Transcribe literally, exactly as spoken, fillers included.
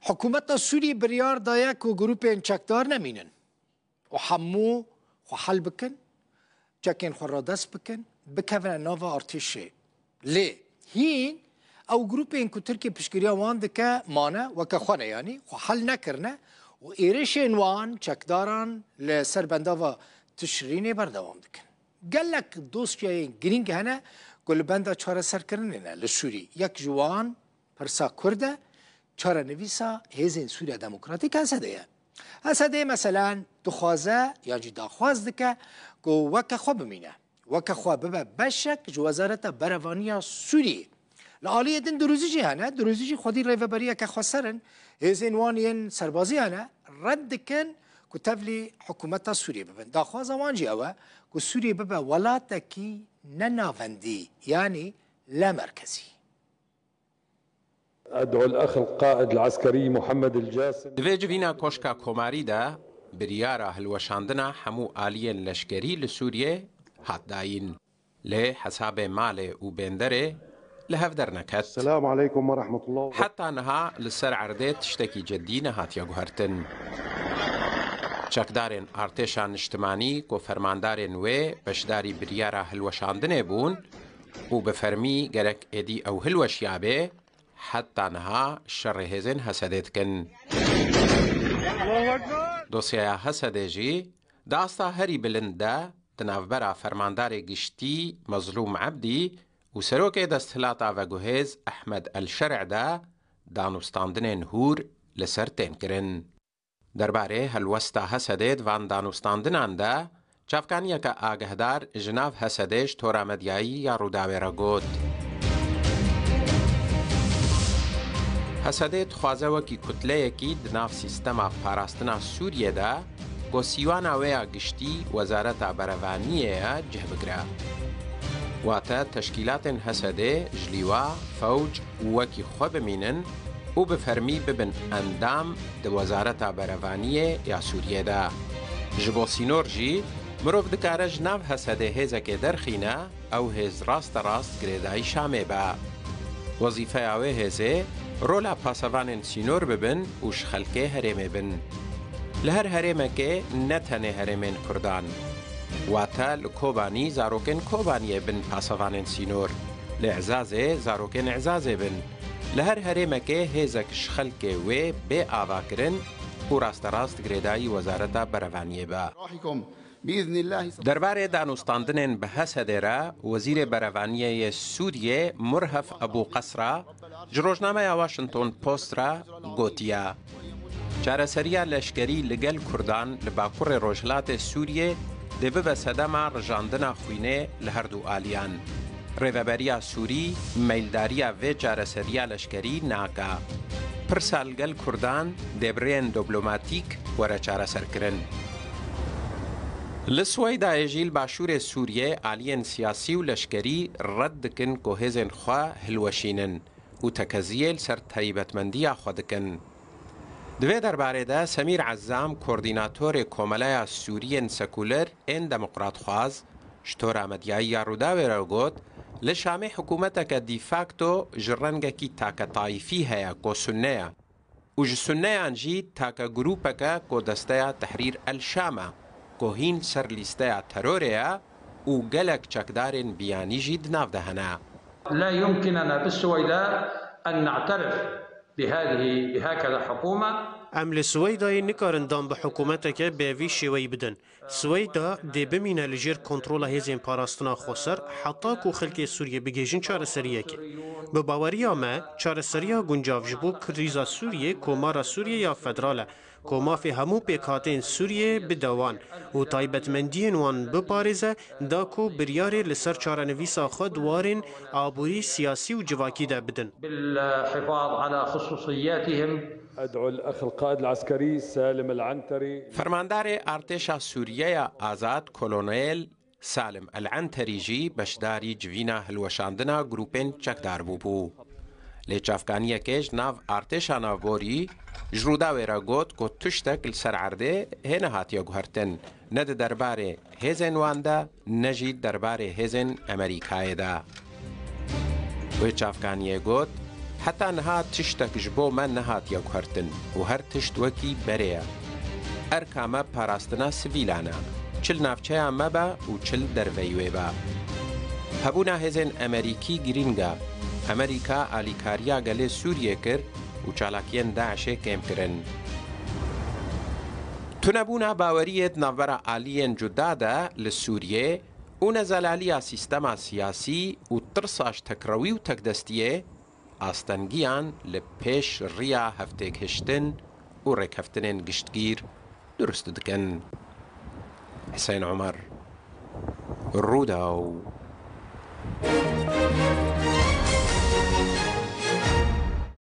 Hikûmeta Sûriyê biryar daye ku grûpên çekdar nemînin û hemû xwe hel bikin, çekên xwe radest bikin, bikevine nava artêşê. Lê hîn ew grûpên ku Tirkiye piştgiriya wan dike mane, weke xwe ne, yanî xwe hel nekirine û êrişên wan çekdaran li ser bendava Tişrînê berdewam dikin. Gelek dosyayên girîng hene ku li benda çareserkirinê ne li Sûrî. Yek ji wan pirsa Kurd e, çarenivîsa Hêzên Sûriya Demokratîk, H S D ye. H S D, meselen, dixwaze yan jî daxwaz dike ku weke xwe bimîne. Weke xwe bibe beşek ji Wezareta Berevaniya Sûriyê. Li aliyê din dirûzî jî hene, dirûzî jî xwedî rêveberiyeke xweser in. Hêzên wan yên serbazî hene, red dikin ku tevlî hikûmeta Sûriyê bibin. Daxwaza wan jî ew e ku Sûriyê bibe welatekî nenavendî, yanî lemerkezî. أدعو الأخ القائد العسكري محمد الجاسم. Di vê civîna Koşka Komarî de biryara hilweşandina hemû aliyên leşkerî li Sûriyê hat dayîn. Lê hesabê malê û bênderê li hev derneket. السلام عليكم ورحمة الله وبركاته. Heta niha li ser erdê tiştekî cidî nehatiye guhertin. Çekdarên artêşa niştimanî ku fermandarên wê beşdarî biryara hilweşandinê bûn, û bi fermî gerek êdî ew hilweşiyabê, heta niha şerê hêzên H S D dikin. Dosyaya H S D jî di asta herî bilind de di navbera fermandarê giştî Mezlûm Ebdî û serokê desthilata veguhêz Ehmed El Şer'e de danûstandinên hûr li ser tên kirin. Derbarê helwesta H S D di van danûstandinan de çavkaniyeke agehdar ji nav H S D ji tora medyayî ya Rûdawê re got, H S D dixwaze wekî kutleyekî di nav sîstema parastina Sûriyê de ku sîwana wê ya giştî Wezareta Berevaniyê ye cih bigire. Wate teşkîlatên H S D ji lîwa, fewc û wekî xwe bimînin û bi fermî bibin endam di Wezareta Berevaniyê ya Sûriyê de. Ji bo sînor jî mirov dikare ji nav H S D hêzekê derxîne, ew hêz rasterast girêdayî Şamê be. Wezîfeya wê hêzê rola pasevanên sînor bibin û ji xelkê herêmê bin. Li her herêmekê ne tenê herêmên Kurdan. Wate li Kobanî zarokên Kobaniyê bin pasevanên sînor, li Ezazê zarokên Ezazê bin. Li her herêmekê hêzek ji xelkê wê bê avakirin û rasterast girêdayî Wezareta Berevaniyê be. Derbarê danûstandinên bi H S D re Wezîrê Berevaniyê yê Sûriyê Murhef Ebû Qesra ji rojnameya Washington Post re gotiye, çareseriya leşkerî li gel Kurdan li bakurê rojhilatê Sûriyê dê bibe sedema rijandina xwînê li her du aliyan. Rêveberiya Sûrî meyldariya vê çareseriya leşkerî nake. Pirsa li gel Kurdan dê bi rêyên diplomatîk were çareserkirin. Li Siweydayê jî li başûrê Sûriyê aliyên siyasî û leşkerî red dikin ku hêzên xwe hilweşînin û tekeziyê li ser taybetmendiya xwe dikin. Di vê derbarê de Semîr Ezzam, koordînatorê Komeleya Sûriyên Sekuler ên Demokratxwaz, ji tora medyayî ya Rûdawê re got, li Şamê hikûmeteke de facto ji rengekî take tayîfî heye ku Sunne ye. Û ji Sunneyan jî take grûpeke ku Desteya Tehrîr El Şam e, ku hîn ser lîsteya terorê ye û gelek çekdarên biyanî jî di nav de hene. لا يمكننا بالسويداء أن نعترف بهذه، بهكذا حكومة. Em li Siweydayê nikarin dan bi hikûmeteke bi vî şêweyî bidin. Siweyda dê bimîne li jêr kontrola hêzên parastina xweser, heta ku xelkê Sûriyê bigihêjin çareseriyekê. Bi baweriya me, çareseriya guncav ji bo krîza Sûriyê komara Sûriyê ya federal e, ku mafê hemû pêkhateyên Sûriyê bide wan û taybetmendiyên wan biparêze, da ku biryarê li ser çarenivîsa xwe di warên aborî, siyasî û civakî de bidin. بالحفاظ على خصوصياتهم. أدعو الأخ القائد العسكري سالم العنتري. Fermandarê artêşa Sûriyeya Azad, Kolonel Salim El Enterî jî beşdarî civîna hilweşandina grûpên çekdar bûbû. Lê çavkaniyekê ji nav artêşa navborî ji Rûdawê re got ku tiştek li ser erdê hê nehatiye guhertin, ne di derbarê hêzên wan de, ne jî derbarê hêzên Amerîkayê de. Wê çavkaniyê got, Heta niha tiştek ji bo me nehatiye guhertin û her tişt wekî berê ye. Erka me parastina sivîlan e, çi li navçeya me be û çi li derveyî wê be. Hebûna hêzên Emerîkî girîng e. Emerîka alîkariya gelê Sûriyê kir û çalakiyên DAIŞê kêm kirin. Tunebûna baweriyê di navbera aliyên cuda de li Sûriyê û nezelaliya sîstema siyasî û tirsa ji tekrewî û tekdestiyê astengiyan li pêş riya hevtêgihiştin û rêkeftinên giştgîr durust dikin. Husên Omer, Rûdaw.